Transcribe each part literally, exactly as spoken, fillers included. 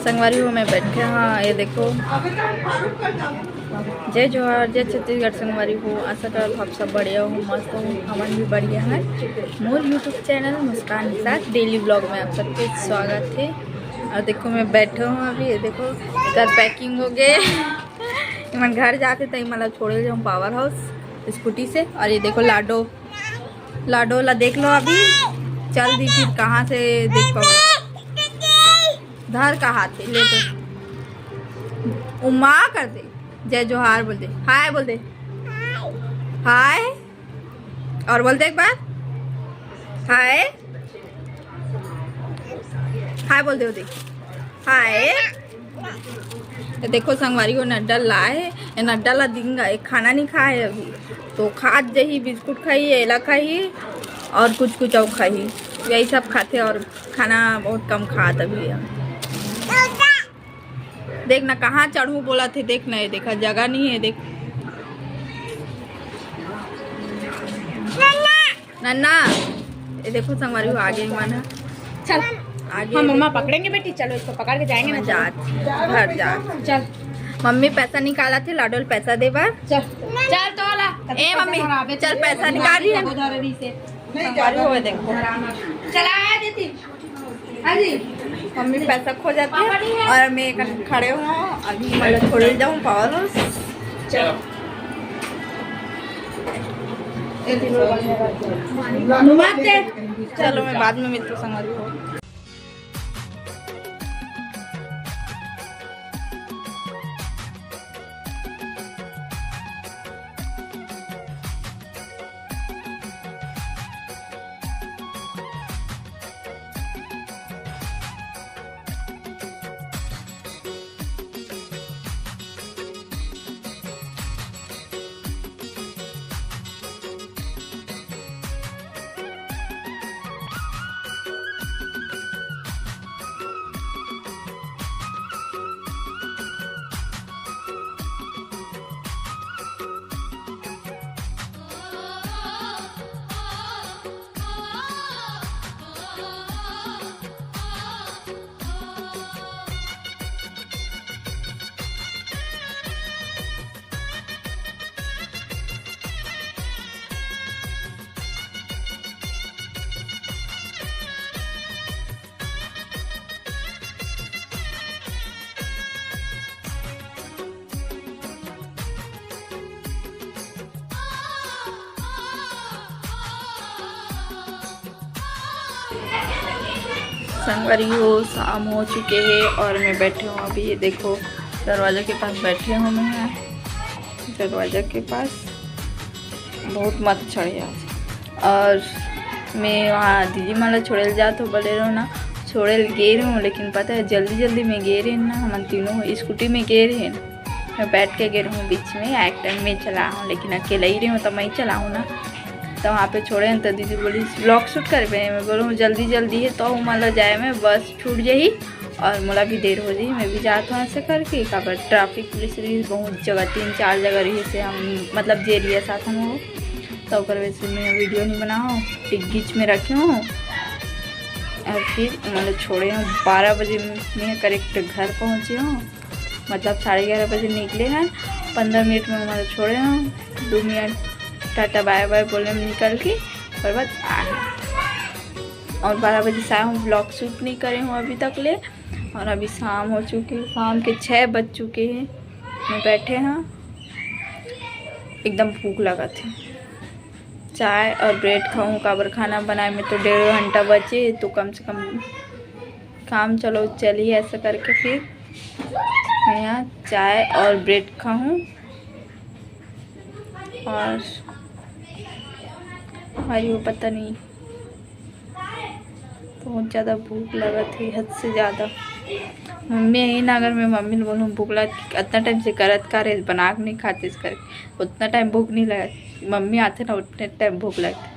संगवारी हो, मैं बैठे हाँ, ये देखो। जय जोहार, जय छत्तीसगढ़ संगवारी हो। आशा करत हव आप सब बढ़िया हो, मस्त हो, हमन भी बढ़िया हैं। मोर YouTube चैनल मुस्कान के साथ डेली व्लॉग में आप सबके स्वागत है। और देखो, मैं बैठे हूँ अभी, ये देखो, एकर पैकिंग हो गए। इमन घर जाते तो इमन ला छोड़े जाऊँ पावर हाउस स्कूटी से। और ये देखो लाडो, लाडो ला देख लो अभी, चल दी, फिर कहाँ से देख पाओ। धर का हाथ है, ले तो। उमा कर दे, जय जोहार बोल दे, हाय बोल दे, हाय। और बोल दे एक बार, हाय, हाय बोल दे, बोल दे, हाय। तो देखो संगवारी हो, नड्डा लाए है, ये नड्डा ला दिंगा, ये खाना नहीं खाए अभी, तो खात जही, बिस्कुट खाई, एला खाई और कुछ कुछ और खाई, यही सब खाते और खाना बहुत कम खात अभी हम। देख ना कहाँ चढ़ू बोला थे, देख ना, ये देखा जगह नहीं है, देख नन्ना, ये देखो संगवारी हो, आगे मन है। चल, आगे हाँ, मम्मा पकड़ेंगे बेटी, चलो इसको पकड़ के जाएंगे ना। जात, घर जात। चल, मम्मी पैसा निकाला थे, लाडो ल पैसा दे बार। चल, चल तो ला। ए मम्मी, चल पैसा निकाल रही है। उधर अभी से। संगवारी हो देखो। चला आया दीदी। हाँ जी। मम्मी पैसा खो जाती है और मैं एक खड़े हुआ हूँ, अभी मतलब छोड़े जाऊँ पावर हाउस। चलो। चलो, मैं बाद में मिलती हूँ संगवारी हो। संगवारी हो, शाम हो चुके हे और मैं बैठे हूँ अभी, ये देखो, दरवाजा के पास बैठे हूँ मैं, दरवाजा के पास। बहुत मच्छर हे आज। और मैं वहाँ दीदी मन ला छोड़े ल जात हो बोले रहो ना, छोड़े ल गे रहूँ, लेकिन पता है जल्दी जल्दी में गे रहे ना, हमन तीनों स्कूटी में गे रहे। मैं बैठ के गे रहूँ बीच में, एक टाइम में चलाहूँ, लेकिन अकेले ही रहूँ तो मैं ही चलाहूँ ना। तो वहाँ पे छोड़े हैं तो दीदी बोली, "व्लॉग शूट करबे?" मैं बोलूँ, "जल्दी जल्दी है तो उमन ला जाए में बस छूट जाही और मोला भी देर हो जाही, मैं भी जात हूँ," ऐसे करके। काबर ट्रैफिक पुलिस रही बहुत जगह, तीन चार जगह रही से हम मतलब जे रही साथ हम हो, तो ओकर वजह से मैं वीडियो नहीं बनाओ, एक बीच में रखे हूँ। और फिर मतलब छोड़े हूँ बारह बजे मैं करेक्ट घर पहुँचे हूँ, मतलब साढ़े ग्यारह बजे निकले हैं, पंद्रह मिनट में मतलब छोड़े हूँ, दो मिनट टाटा बाय बाय बोले में निकल के और बाद आ गए। और बारह बजे से आए हूँ, व्लॉग शूट नहीं करे हूँ अभी तक ले। और अभी शाम हो चुकी है, शाम के छः बज चुके हैं। मैं बैठे हैं, एकदम भूख लगा थे। चाय और ब्रेड खाऊँ, काबर खाना बनाए में तो डेढ़ घंटा बचे, तो कम से कम काम चलो चलिए ऐसा करके फिर मैं यहाँ चाय और ब्रेड खाऊँ। और भाई वो पता नहीं, बहुत ज़्यादा भूख लगत हे, हद से ज़्यादा। मम्मी यही ना, अगर मैं मम्मी ल बोलूँ भूख लगत, अतना टाइम से करत का रे, बना के नहीं खाते इस करके, उतना टाइम भूख नहीं लगत। मम्मी आते ना, उतने टाइम भूख लगत।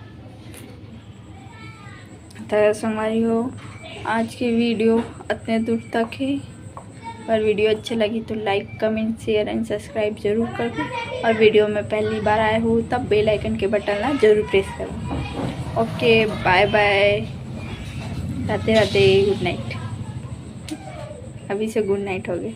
तो संगवारी हो, आज की वीडियो अतने दूर तक ही। और वीडियो अच्छे लगी तो like, comment, share and subscribe जरूर कर दो। और वीडियो में पहली बार आए हो तब बेल आइकन के बटन ला जरूर प्रेस करो। ओके, बाय बाय, राधे राधे, गुड नाइट। अभी से गुड नाइट हो गए।